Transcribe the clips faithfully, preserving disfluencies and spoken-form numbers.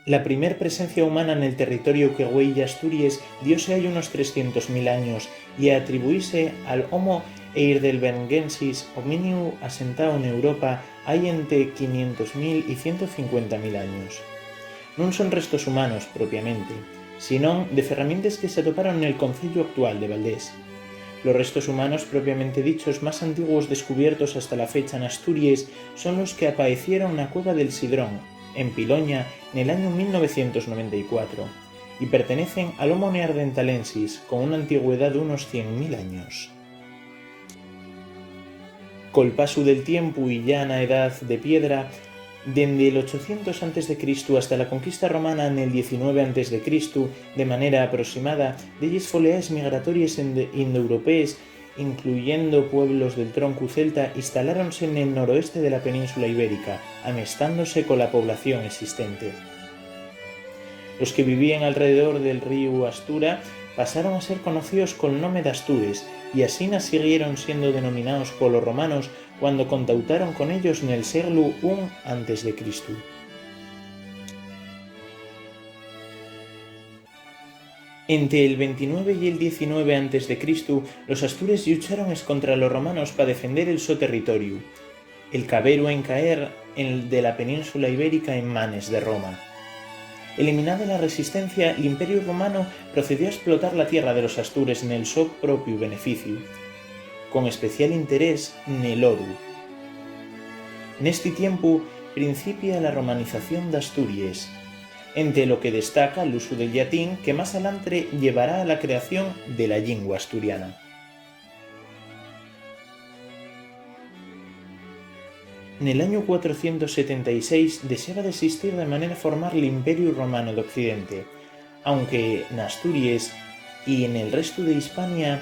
La primer presencia humana nel territoriu que güei ye Asturies dióse hai unos trescientos mil años y atribuíse al Homo heidelbergensis, homínidu asentáu n'Europa hai ente quinientos mil y ciento cincuenta mil años. Nun son restos humanos, propiamente, sinón de ferramientes que s'atoparon nel conceyu actual de Valdés. Los restos humanos propiamente dichos más antiguos descubiertos hasta la fecha n'Asturies son los que apaecieron na Cueva del Sidrón, en Piloña, nel añu mil novecientos noventa y cuatro, y pertenecen al Homo neanderthalensis, con una antigüedá d'unos cien mil años. Col pasu del tiempu y yá na Edá de Piedra, dende el ochocientos antes de Cristu hasta la conquista romana nel diecinueve antes de Cristu, de manera aproximada, delles foleaes migratories ende-, indoeuropees, incluyendo pueblos del troncu celta, instaláronse nel noroeste de la península ibérica, amestándose cola población existente. Los que vivíen alredor del ríu Astura pasaron a ser conocíos col nome d'Astures, y asina siguieron siendo denominaos polos romanos cuando contautaron con ellos nel sieglu un antes de Cristu. Ente el ventinueve y el diecinueve antes de Cristu, los astures llucharon escontra los romanos pa defender el so territoriu. El caberu en caer en, de la península ibérica en manes de Roma. Eliminada la resistencia, l'Imperiu Romano procedió a esplotar la tierra de los astures nel so propiu beneficiu, con especial interés nel oru. Nesti tiempu principia la romanización d'Asturies, ente lo que destaca l'usu del llatín que más alantre llevará a la creación de la llingua asturiana. Nel añu cuatrocientos setenta y seis dexaba d'esistir de manera formal l'Imperiu Romano d'Occidente, aunque n'Asturies y nel restu de Hispania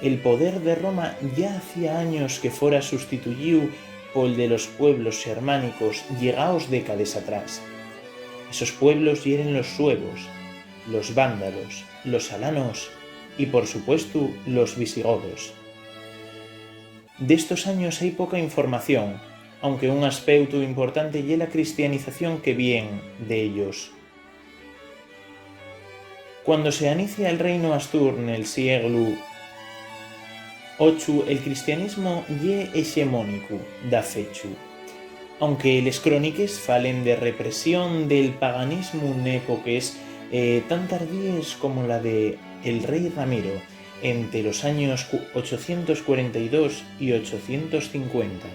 el poder de Roma yá hacía años que fora sustituyíu pol de los pueblos xermánicos llegaos décades atrás. Esos pueblos yeren los suevos, los vándalos, los alanos y, por supuestu, los visigodos. D'estos años hai poca información, aunque un aspeutu importante ye la cristianización que vien d'ellos. Cuando se anicia el reinu Astur nel sieglu ochu, el cristianismu ye hexemónicu, dafechu. Aunque les cróniques falen de represión del paganismu n'époques, eh, tan tardíes como la de el rei Ramiro, ente los años cu-, ochocientos cuarenta y dos y ochocientos cincuenta.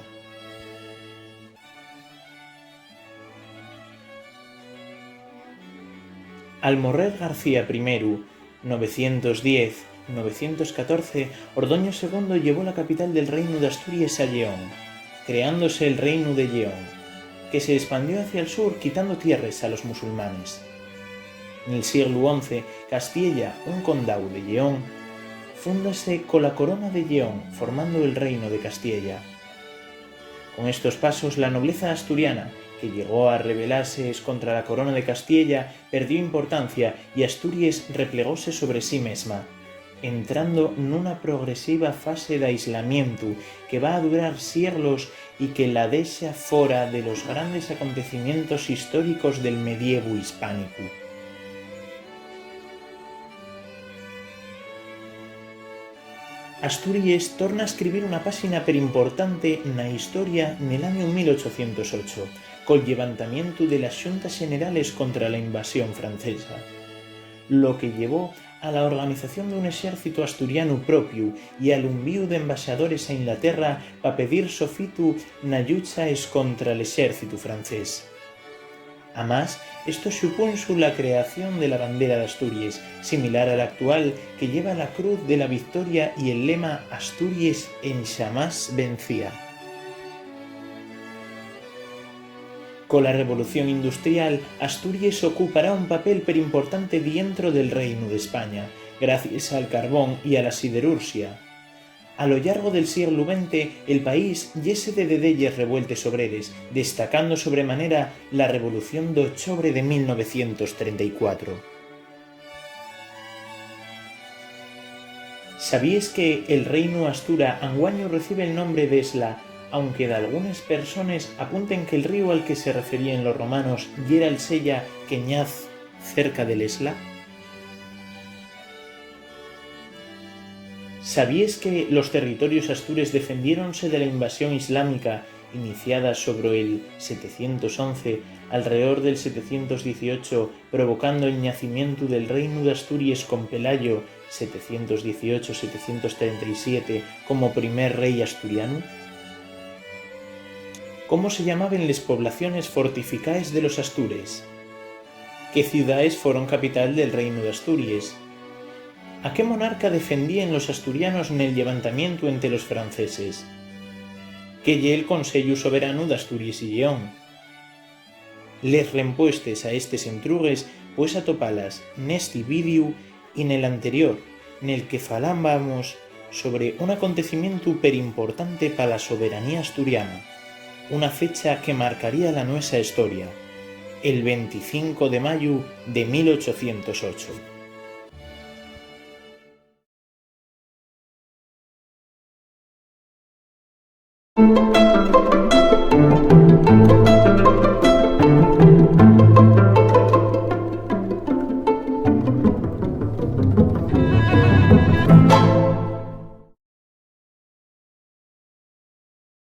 Al morrer García primeru, novecientos diez, novecientos catorce, Ordoño segundo llevó la capital del Reinu d'Asturies a Lleón, creándose el Reinu de Lleón, que se espandió hacia el sur quitando tierres a los musulmanes. Nel sieglu once, Castiella, un condáu de Lleón, fúndase cola Corona de Lleón, formando el Reino de Castiella. Con estos pasos, la nobleza asturiana, que llegó a rebelase escontra la Corona de Castiella, perdió importancia y Asturies replegóse sobre sí mesma, entrando nuna progresiva fase d'aislamientu que va a durar sieglos y que la dexa fora de los grandes acontecimientos históricos del medievu hispánicu. Asturies torna a escribir una páxina perimportante na historia nel añu mil ochocientos ocho, col llevantamientu de les Xuntes Xenerales contra la invasión francesa, lo que llevó a la organización d'un exércitu asturianu propiu y al unvíu d'embaxadores a Inglaterra pa pedir sofitu na llucha escontra l'exércitu francés. Amás, esto xupunxo la creación de la bandera d'Asturies, similar a la actual, que lleva la cruz de la victoria y el lema "Asturies enxamás vencía". Cola revolución industrial, Asturies ocupará un papel perimportante dientro del Reinu d'España, gracies al carbón y a la siderurxia. A lo llargo del sieglu venti, el país yé sede de delles revueltes obreres, destacando sobremanera la Revolución d'Ochobre de mil novecientos trenta y cuatro. ¿Sabíes que el Reinu Astura anguaño recibe'l nombre d'Esla, aunque dalgunes persones apunten que'l ríu al que se referíen los romanos yera'l Sella, que ñaz cerca del Esla? ¿Sabíes que los territorios astures defendiéronse de la invasión islámica iniciada sobro'l setecientos once, alredor del setecientos dieciocho, provocando'l ñacimientu del Reinu d'Asturies con Pelayo, setecientos dieciocho, setecientos trenta y siete, como primer rei asturianu? ¿Cómo se llamaben les poblaciones fortificaes de los astures? ¿Qué ciudaes foron capital del Reinu d'Asturies? ¿A qué monarca defendíen los asturianos nel llevantamientu ente los franceses? ¿Qué ye'l Consellu Soberanu d'Asturies y Lleón? Les rempuestes a estes entrugues pues atopalas nesti vídiu y nel anterior, nel que falábamos sobre un acontecimientu perimportante pa la soberanía asturiana, una fecha que marcaría la nuesa hestoria, el venticinco de mayu de mil ochocientos ocho.